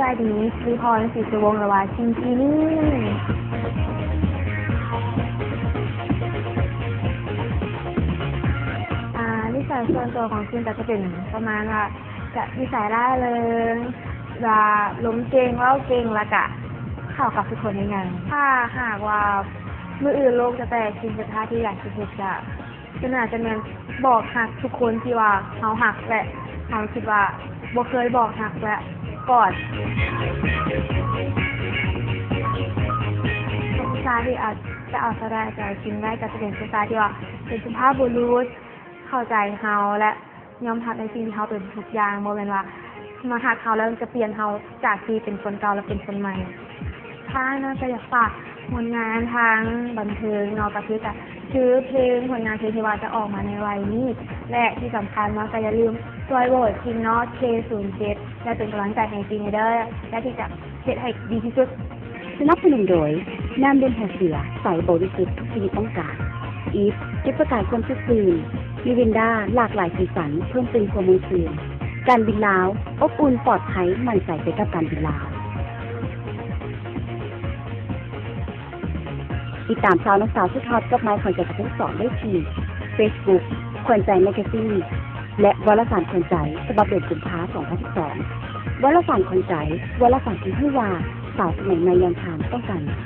ສະບາຍດີ ຊື່ພອນ ສີສຸວົງ ຫຼືວ່າ ຄິງກີນີ້. ອ່າ ນິໄສສ່ວນຕົວຂອງຄິງກໍຈະເປັນປະມານວ່າ ຈະນິໄສລ່າເລີງ ວ່າລົມເກັ່ງ ເວົ້າເກັ່ງ ແລ້ວກະເຂົ້າກັບທຸກຄົນໄດ້ງ່າຍ. ຖ້າຫາກວ່າມື້ອື່ນໂລກຈະແຕກ ສິ່ງສຸດທ້າຍທີ່ຢາກຈະເຮັດກະ ກໍໜ້າຈະແມ່ນບອກຮັກທຸກຄົນທີ່ວ່າເຮົາຮັກ ແລະ ເຮົາຄິດວ່າບໍ່ເຄີຍບອກຮັກແລະກ່ອນ. ຜູ້ຊາຍທີ່ອາດຈະເອົາຊະນະໃຈຄິງໄດ້ ກໍຈະເປັນຜູ້ຊາຍທີ່ວ່າເປັນສຸພາບບຸລຸດ ເຂົ້າໃຈເຮົາ ແລະ ຍອມຮັບໃນສິ່ງທີ່ເຮົາເປັນທຸກຢ່າງ, ບໍ່ແມ່ນວ່າມາຮັກເຮົາແລ້ວຈະປ່ຽນເຮົາຈາກທີ່ເປັນຄົນເກົ່າແລ້ວເປັນຄົນໃໝ່. ທ້າຍເນາະ ກໍຢາກຝາກຜົນງານທາງບັນເທີງເນາະ ກໍຄືຈະ ຊື່ເພງ ຜົນງານເພງທີ່ວ່າຈະອອກມາໃນໄວນີ້ ແລະ ທີ່ສຳຄັນເນາະ ກໍຢ່າລືມຊ່ວຍໂຫວດຄິງເນາະ ເຄ ສູນເຈັດ ແລະ ເປັນກຳລັງໃຈໃຫ້ຄິງເດີ ແລະ ທີ່ຈະເຮັດໃຫ້ດີທີ່ສຸດ. ສະໜັບສະໜູນໂດຍ ນ້ຳດື່ມຫົວເສືອ ໃສບໍລິສຸດ ທຸກຊີວິດຕ້ອງການ. ອີຟ ຈຸດປະກາຍຄວາມສົດຊື່ນ. ມີວິນດາ ຫຼາກຫຼາຍສີສັນ ເພີ່ມຕື່ມຄວາມມ່ວນຊື່ນ. ການບິນລາວ ອົບອຸ່ນ ປອດໄພ ໝັ້ນໃຈໄປກັບການບິນລາວ. ຕິດຕາມຊາວນັກສາວສຸດຮອດກັບໄມຂວັນໃຈກະເພງສອງໄດ້ທີ່ເຟສບຸກ ຂວັນໃຈແມກາຊິນ ແລະ ວາລະສານຂວັນໃຈ ສະບັບເດືອນກຸມພາ ສອງພັນສິບສອງ. ວາລະສານຂວັນໃຈ ວາລະສານທີ່ຮູ້ວ່າສາວສະໄໝໃໝ່ຢ່າງທ່ານຕ້ອງການຫຍັງ.